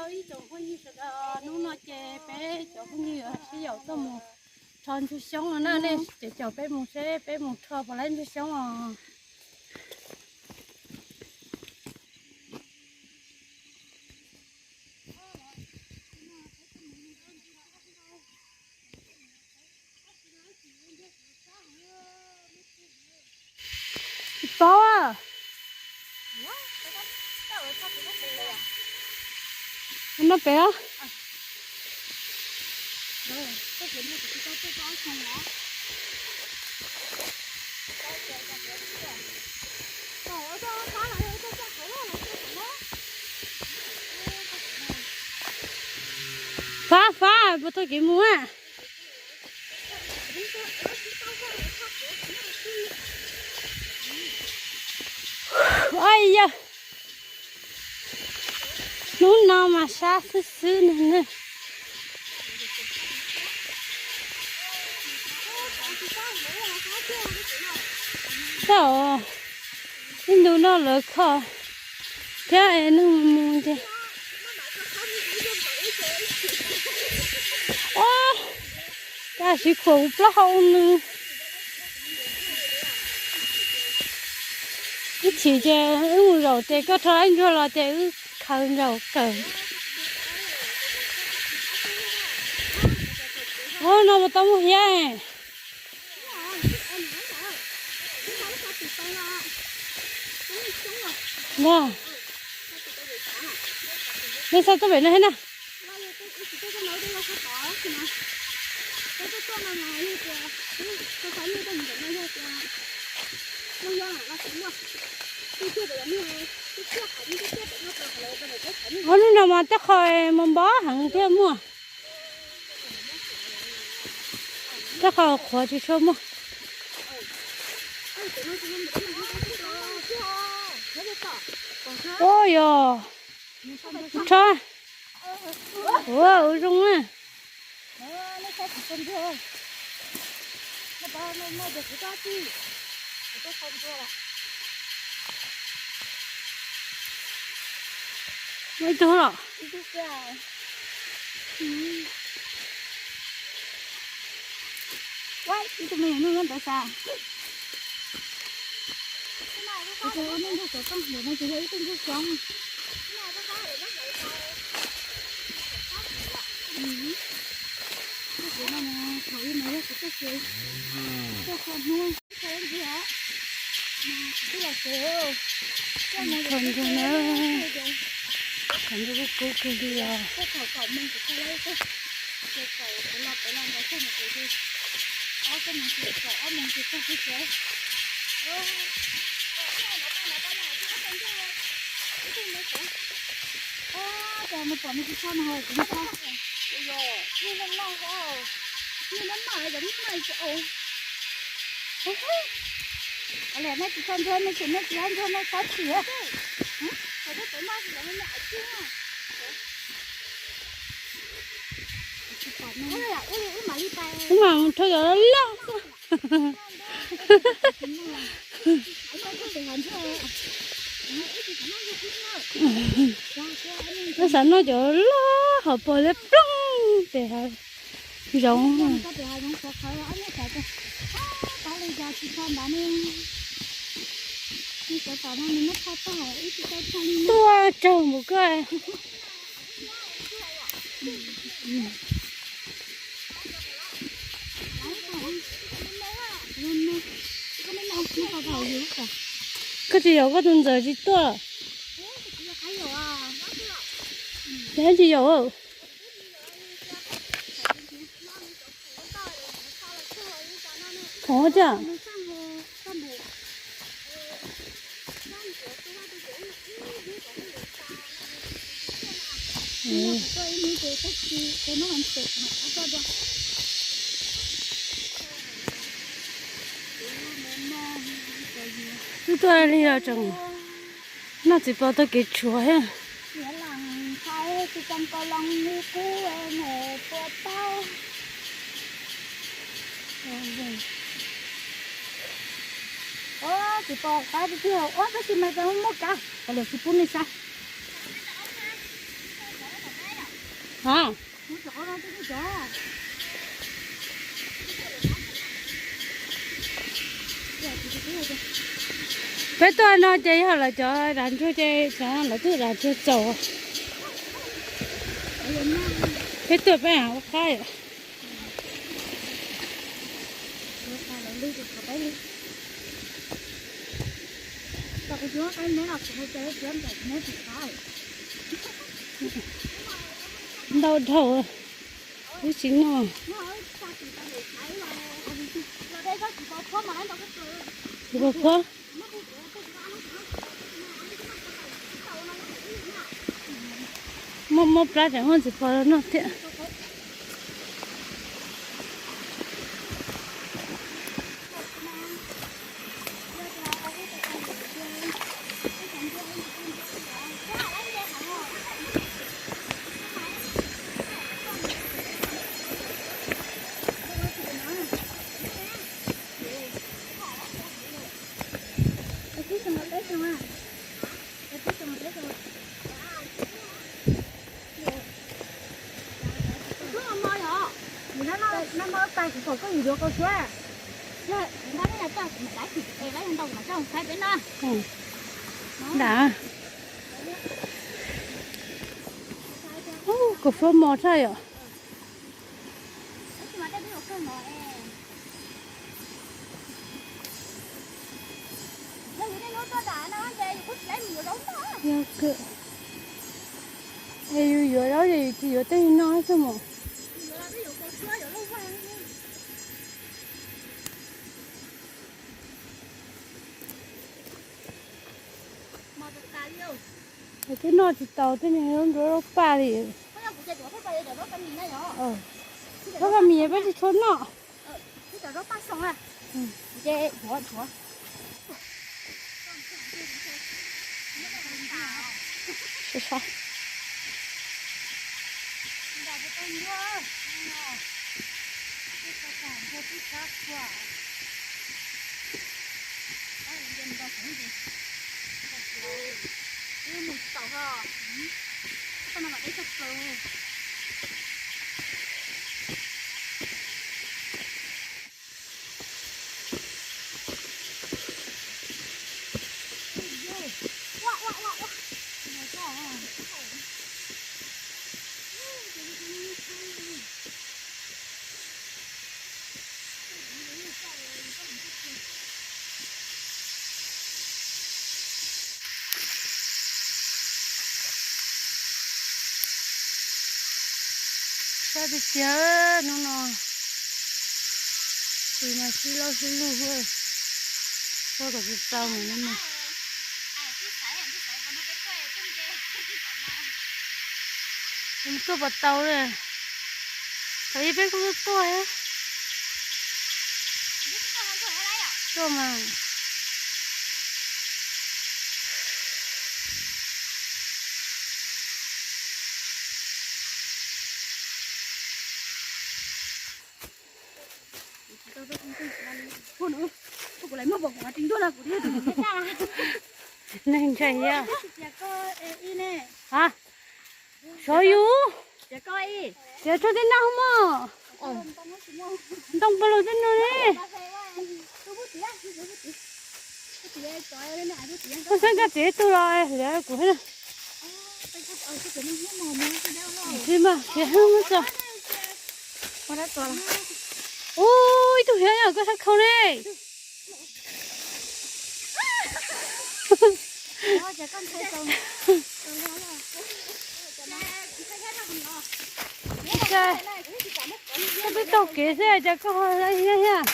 Ib tsoom phooj ywg sawv daws, hnub no ces peb cov phooj ywg sib yaum tuaj mus rho ntsuag xyoob no na, nej caum peb mus seb peb mus rho puas laib ntsuag xyoob os. Tsis paub. Noj pem. Fab fab puas tau kev mus a? Ua yog hnub no mas sab xwb xwb no ne. Tau, ib ntu no lawv kho thiab es neeg mus ces, o, tab sis khuam kuv plaub hau nws. Ib chim ces wb mus zaum ces koj rho ib ntsuag los ces wb khaws zaum kawm. Ua no puas tau muaj hiab? Nej xa tuaj pem no thiab na. Ob hnub no mas tej qho mas npab heev thiaj muaj, tej qho qhuav tsis tshua muaj. Ua yog, rho, ua zoo na. Muaj ib tug los. Ib tug me nyuam ntawd xav. Tus nej ntug xov tooj ntawm no ces yog ib tug ntug xyoob. Kho ntsuag na, kho ntsuag kuj kawg li os. Wb mam mus rho cov loj xwb. Wb xav noj cov loj hauv paus liab ploog pem hav zoov. Tuaj tsawg npaum koj. Koj tsis yaum koj tus ntxawm tsis tuaj. Yog tsis yaum. Ov tiag. Wb tuaj li os tseem noj txiv pos taug kev tshuav thiab. Txiv pos qab tiag tiag, tab sis mas muaj kab, kav liam tsis pub nej saib. Ha. Peb tuaj no ces yog lawv cov dav ntsuag ces lawv twb dav ntsuag txaus. Peb tuaj peb ua qaib. Ntau dhau, wb tsis noj. Tsis pom phuab. Muaj muaj plab tseem muaj tsis pom noj thiab. Ntawd. Ub, kua suab mos tshaj yom. Yog kawg. Es yus yuav zaub ces yus tsis yuav tej no xwb mas. Es twb noj tsis tau tej niag zaub ntsuab zaub paj li. Zaub paj mis peb tsis tshua noj. Sab tiag tiag hnub no, tus mas sib laub sib lug, ua kom tsis tau mus no. Tuaj puas tau li. Thaum ib peb kuj tuaj tuaj. Tuaj mas. Neeg ntshai yog. Ha? Xyov yus. Tias tso tej no mog. Ntoo pawg lug tej no ne. Koj xeeb koj txiv ib tug los liav kuv thiab. Tsis mas, khiav heev tso. Ub, ib tug hiav yog koj sab khau ne. Koj twb taug kev xwb cas koj ho hiab hiab.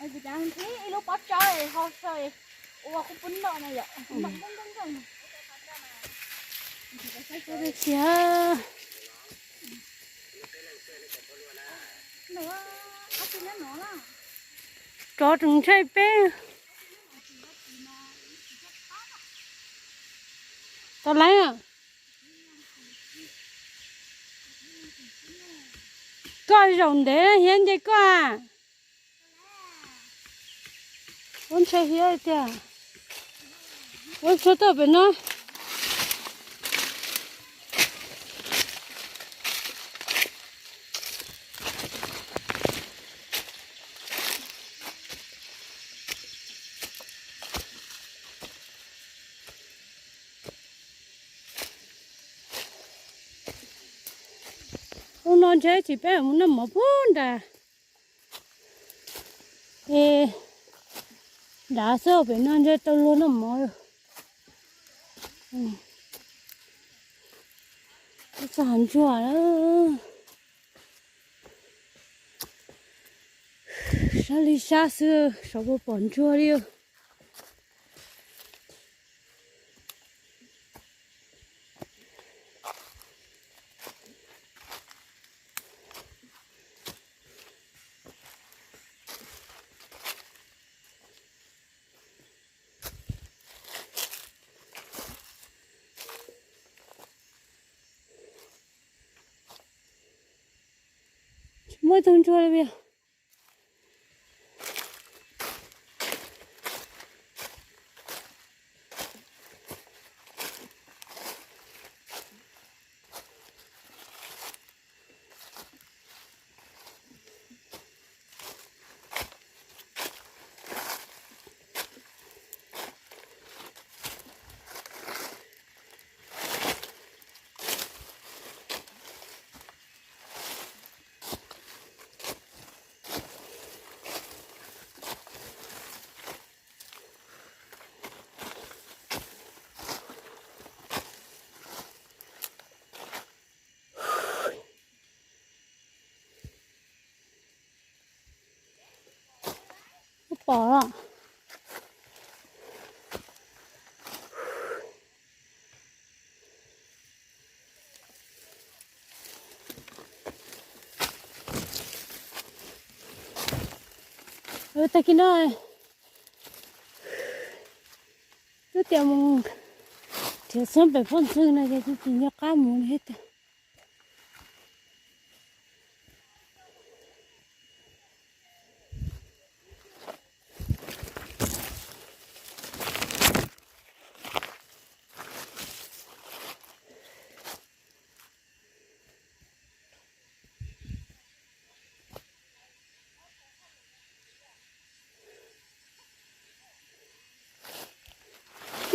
Ib lub pob tsaub ho ua kuv pub noj na yom. Tiag. Tsov tseem ntshai peb. Tau laiv. Koj zaum ntev hiab nce koj a. Ua ntshai hiab tiag. Ua tsuag tau pem no. Ub no ntshe tsis peb mus noj mov puag nrad. Es nrad xwb, pem no ntshe tau luag noj mov. Txog hav ntsuag lawm. Sab li sab xwb, saum puas pom ntsuag li. Tsis muaj ib tug ntsuag li. Pom los. Tag kis no twb tias mus nrhiav xeeb pem pob ntxoog no ces tsis nco qab mus li thiab tiag.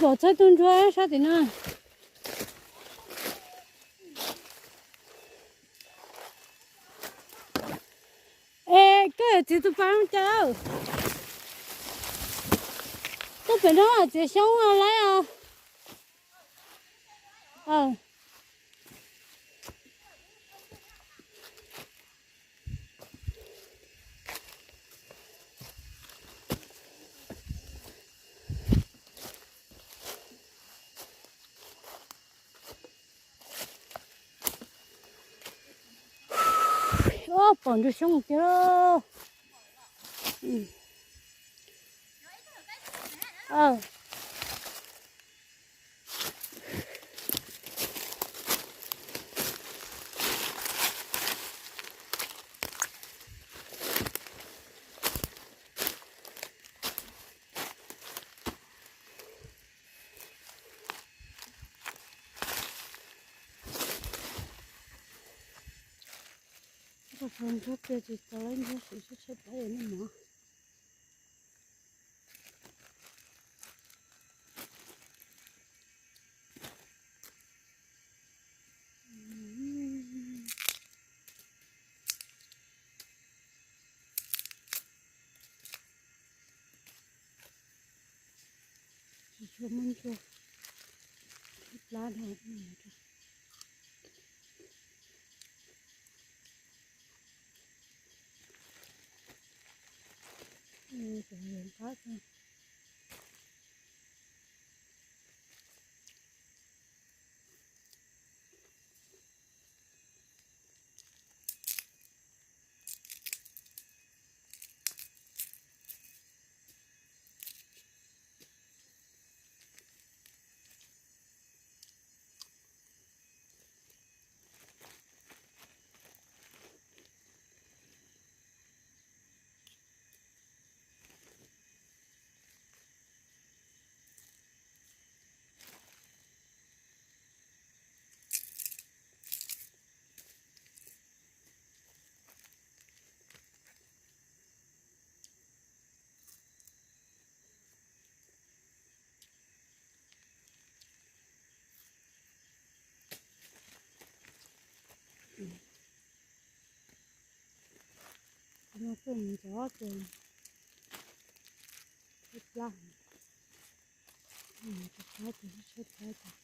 Pom txog tus ntsuag sab tim no. Es koj txiv tus pas cas? Tuaj pem no txiav xyoob lawm os. Pom ntsuag xyoob tiag. Ntsuag pw tsis tau lawm, ntsuag siv sib tshaib plab noj mov. Tsis tshua muaj ntsuag, tshaib plab dhau. Tus yees qab xwb. No tuaj mus ntxov ces tshaib plab, tshaib plab ces tshaib plab ces.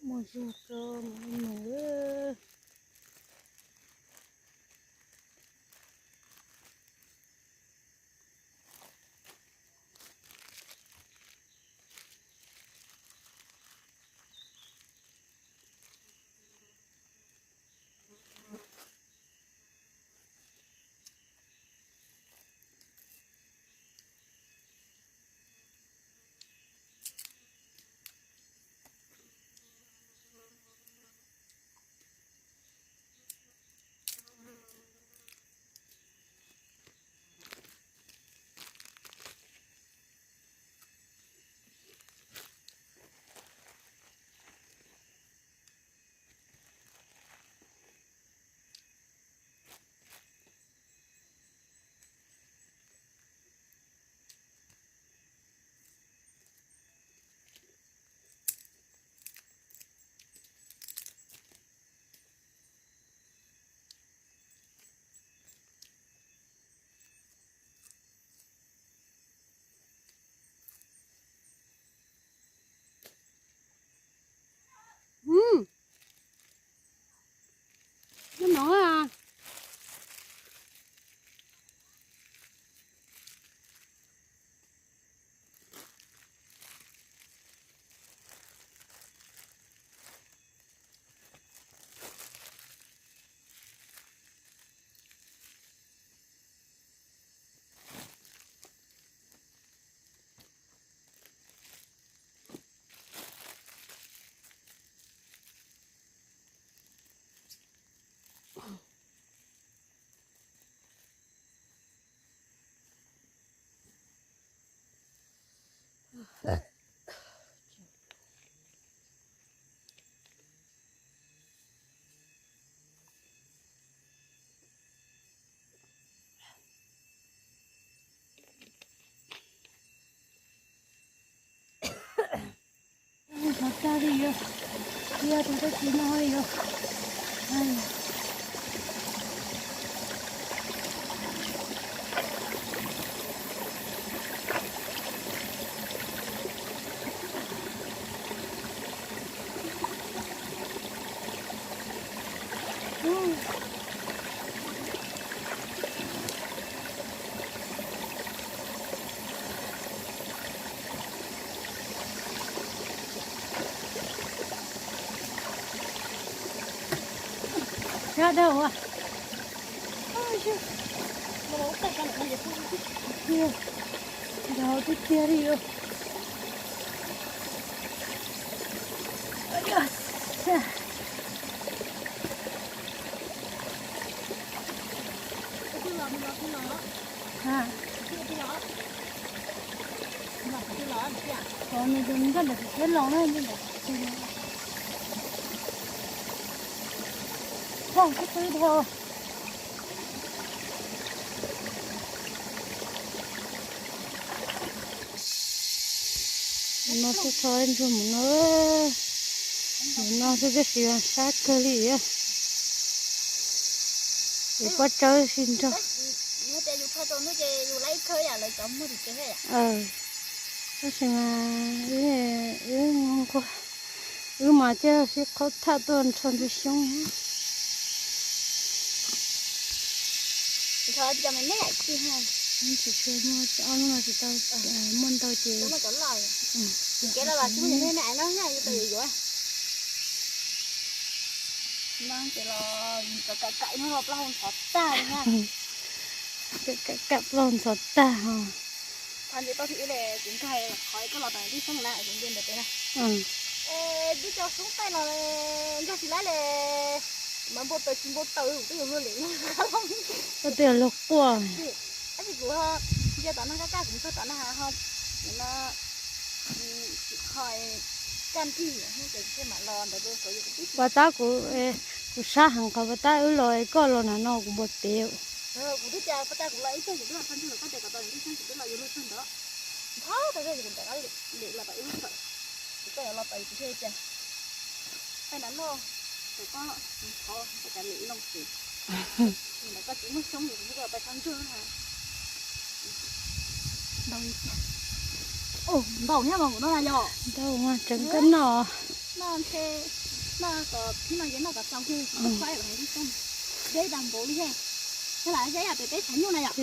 Muaj zog tso mus mus. Noj mov a. Hlov tag li yog, cia tus dab tsi no yog. Sab dawb ua. Tiag, nrau tiag tiag li os. Nws tus ntawm tus txiv los na, ntawm tus txiv. Tus twb dhau. No txhob txhob ntsuag mus no, mus no xwb tab sis sab kawg li. Yus pob tsawb sib nrog. Tab sis mas wb nquag, wb mas thiaj sib qhaub thaj tuaj nrho ntsuag xyoob. Tsis tshua muaj, ob lub no tsis tau, muaj ntau ces. Kam kam plaub ntxhov tag os. Tib co soob taij no nkag tsis laib li, mas npau taws tsis npau taws kuv twb yuav luag lem. Koj twb yuav luag quaj. Tab sis kuv ntsia tom no kaj kaj kuv txog tom no ho, no, ho kaj nrig ces thiaj mam los ntawd rau saum. Pas tab kuv, kuv sab heev qhov pas tab wb los es koj los nram no kuv npau taws. Kuv twb tias pas tab kuv los ib teg kuv twb los txog ntug lawm koj tias kom tos kuv twb xyoob kuv twb los yuav luag txog ntawd. Ntxhov tag kuv nram lem los tom wb lub tawm, kuv koj yuav los tom kuv thiaj tias, peb nram no, tus koj thov koj cas lem loo xwb. Ntawm koj tsis muaj xyoob kuv twb los pais txog ntug na. Ntau thiab mas kuv no na yog. Ntau mas tseem koj noj. Noj ntshe, noj kom thib no ces noj kom txaus kiag, kuv faib los hais tib xyoob. Deb tas npaum li thiab. Nyob lam zeb yam pem peb tshav nyuj na yom.